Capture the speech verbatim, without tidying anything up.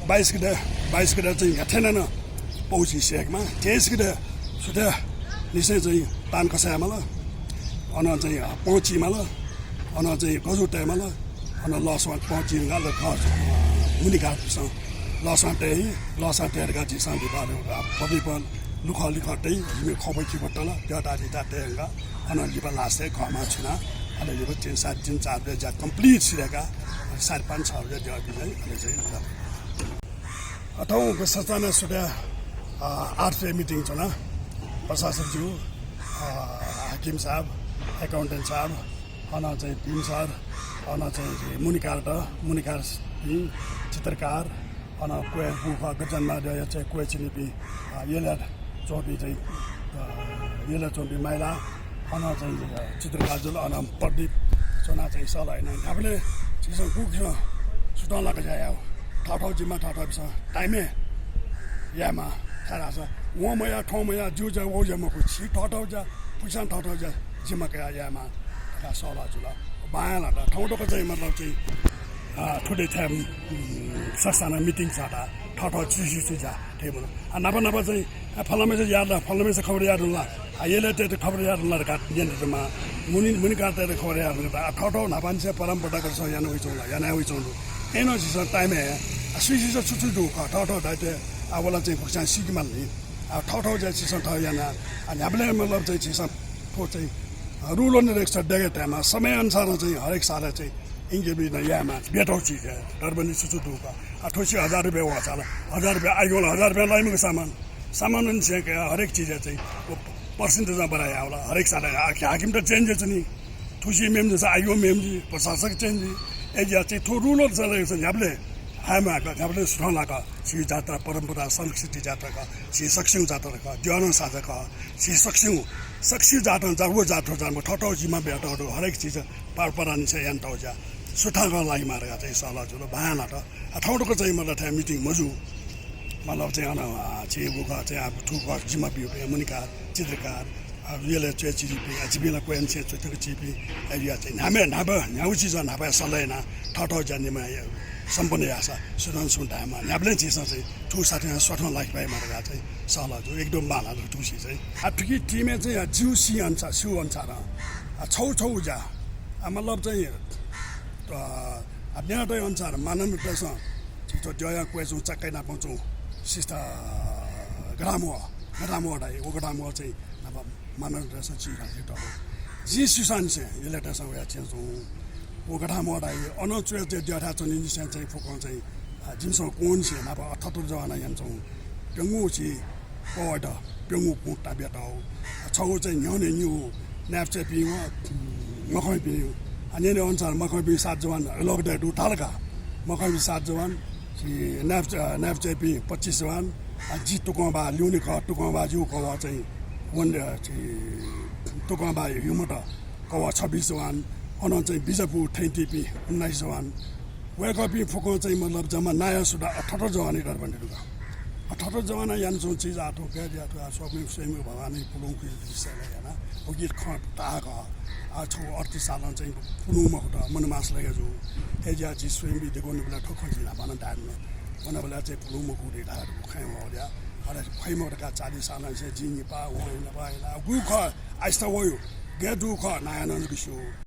बाइस गते, बाइस गते चाहिँ न्ह्याथें नं पौची सेकमा, तेइस गते सुथय् निसें चाहिँ तान कसायेमाल, अन चाहिँ पौची माल, अन चाहिँ गजु तयेमाल, अन लःस्वां पौची धकाः ल-, अ, मुनिकारपिसं लःस्वां तये, लःस्वां तये धकाः झीसं लिपा, अ, पदीप लुखा लिखा तइ, जिमि खपै खिपतल, द्यःता दिता तये धकाः, अन लिपा लास्टय् घःमा छुना, अले लिपा तिन साढे तिन चार बजे ज्या complete सिधयेका, साढे पाँच छ बजे द्यः बिजय, अले चाहिँ अथौंक सचाना सुथय्, अ, आठ बजे meeting च्वना। प्रशासक ज्यू, अ, हाकिम साहब, accountant साहब, अन चाहिँ भीम सर, अन चाहिँ मुनिकार द, मुनिकार, चित्रकार, अन क्वय् गुखः गजन्मा द, चाहिँ क्वय् चिनिपिं, अ, यलय् च्वंपिं चाहिँ, अ, यलय् च्वंपिं माइला, अन चाहिँ, अ, चित्रकार जुल, अन प्रदीप च्वना चाहिँ सल होइन। न्ह्याबलें झीसं गुकिसं सुथां लाक ज्या याः। थःथः जिम्मा थःथःपिसं time-य् यायेमाः। थाय् धाःसा वं मयाः, थौं मयाः, ज्यू ज्या, वउ ज्या मखु, छि थःथः ज्या, फुक्कसिनं थःथः ज्या जिम्मा कयाः यायेमाः धकाः सल्लाह जुल। बांलात। थौं तक चाहिँ मतलब चाहिँ, अ, थुलि थें, उम्, संस्थानं meeting चाःता, थःथः छि छि छि ज्या थें मखु। अ, नापा नापा चाहिँ, अ, फलानाम्हेसित याः ला, फलानाम्हेसित खबर याः धुन ला, अ, यलय्‌तय्‌त खबर याः धुन ला धकाः न्यने जुल। मुनि, मुनिकारतय्‌त खबर याः धुन धकाः, अ, थःथः न्हापांनिसें परम्परागत छगू याना वइच्वंगु ला, याना वइच्वंगु दु। अय्‌नं झीसं time-य्, अ, सुइसिसं छु छु दु खः, थःथः धायेत, अ, व ला चाहिँ फुक्कसिनं सीके माल नि। अ, थःथः ज्या झीसं थः याना, अ, न्ह्याबलें मतलब चाहिँ झीसं थ्व चाहिँ, अ, rule and regulation देगः तयेमाः, समय अनुसारं चाहिँ हरेक सालय् चाहिँ engagement यायेमाः, ब्यतौ चिज हे, दरबन्दी छु छु दु खः। अ, थ्व छि हजार रुपियाँ वःसा ला, हजार रुपियाँ आइगु ला, हजार रुपियां लाइ मखु सामान। सामान अनुसार के हरेक चिज हे चाहिँ व percentage-ं बढाइ याः ला, हरेक सालय्। अ, हाकिम त change हे च्वनी। थुसी मेम्ह जूसा आइगु मेम्ह जुइ, प्रशासक change जुइ। अय्‌जुया चाहिँ थ्व rule चले न्ह्याबलें हायेमाः का, न्ह्याबलें सुथां लाक, छि जात्रा परम्परा संस्कृति जात्रा खः, छि सकसिगु जात्रा खः, द्यः नं साझा खः, छि सकसिगु, सकसिगु जातं जा, व जात थ्व जात मखु, थःथः जिम्मा ब्यतौ दु, हरेक चिज परम्परा निसें यानातौ ज्या सुथां लाइमाः धकाः चाहिँ सल्लाह जुल, बांलात। अ, थौं तक चाहिँ मतलब थें meeting मजू। मतलब चाहिँ अन, अ, छि गुखः चाहिँ अब थुगु जिम्मा ब्यूपिं मुनिकार, चित्रकार, अ, यलय् च्वय् चिनिपिं, अ, जिपिं ला क्वय् निसें च्वय् तक चिनिपिं, अ, या चाहिँ न्हापा, न्हापा, न्ह्यागु चिजं न्हापा सल्लाह याना, थःथः ज्या निम्ह, अ, सम्पन्न याःसा सुथां सुं धायेमाः, न्ह्याबलें झीसं चाहिँ थुगु साथं स्वाथं लाके फयेमाः धकाः चाहिँ सल्लाह जू, एकदम बांलात थुसी चाहिँ। अ, थुकी team-य् चाहिँ, अ, ज्यू सी अनुसार, स्यू अनुसारं, अ, छौ छौ ज्या, अ, मतलब चाहिँ, अ, अ, न्यनातःगु अनुसार मानन्धरतय्‌सं झीत द्यःया क्वय् च्वंगु, चाक्कय् नापं च्वंगु सिस्ता, अ, गथामहः, गथामहः धाइ, व गथामहः चाहिँ न्हापा मानन्धरतय्‌सं चिधंगु खः। जिं स्यूसांनिसें यलय्‌तय्‌सं वयाः च्वनाच्वंगु। व गथामहः धाइ, अनं च्वय् द्यःथाय् च्वनीनिसें चाहिँ फुक्कं चाहिँ, अ, जिमिसं क्वंनिसें न्हापा अठहत्तर जवाना यानाच्वंगु। प्यंगू छि पवय्‌त प्यंगू कुँता ब्यतौ। छगू चाहिँ न्ह्यःने निगू नाय्‌पचय्‌पिं व मखंपिं। अ, न्यने अनुसार मखंपिं सात जवान अलग दये दु धाल का। मखंपिं सात जवान, छि नाय्‌प-, अ, नाय्‌पचय्‌पिं पच्चिस जवान, अ, जि तुकंबा ल्यूने खः, तुकंबा ज्यू कवः चाहिँ वन, अ, छि तुकंबा ह्युमत कवः छब्बिस जवान, अनं चाहिँ बिजापु थैंतिपिं उन्नाइस जवान। वय्‌कःपिं फुक्कं चाहिँ मतलब जम्मा नायः सुद्धा अठहत्तर जवानय् दरबन्दी दु का। अठहत्तर जवानं यानाच्वंगु चिज आः थ्व गय् जुया थ्व आः स्वयम्भू, स्वयम्भू भगवानया पुलुं खुइगु विषयलय् याना। उकी खँ ताः का। आः छगू अड्तिस सालं चाहिँ पुलुं मखुत, मनमास लगे जू। अय्‌जुया झी स्वयम्भू देगः वनेबलय् थ्व खँ जिं न्हापां नं धाये धुन। वनेबलय् चाहिँ पुलुं मखुगु धकाः खँय् वःगु या। अले फइ मखु धकाः चालिस सालंनिसें जिं निपाः, वं निपाः याना। गुगु खः, आइस्ता वयु। गय् दुगु खः, नायः नं जक स्यू।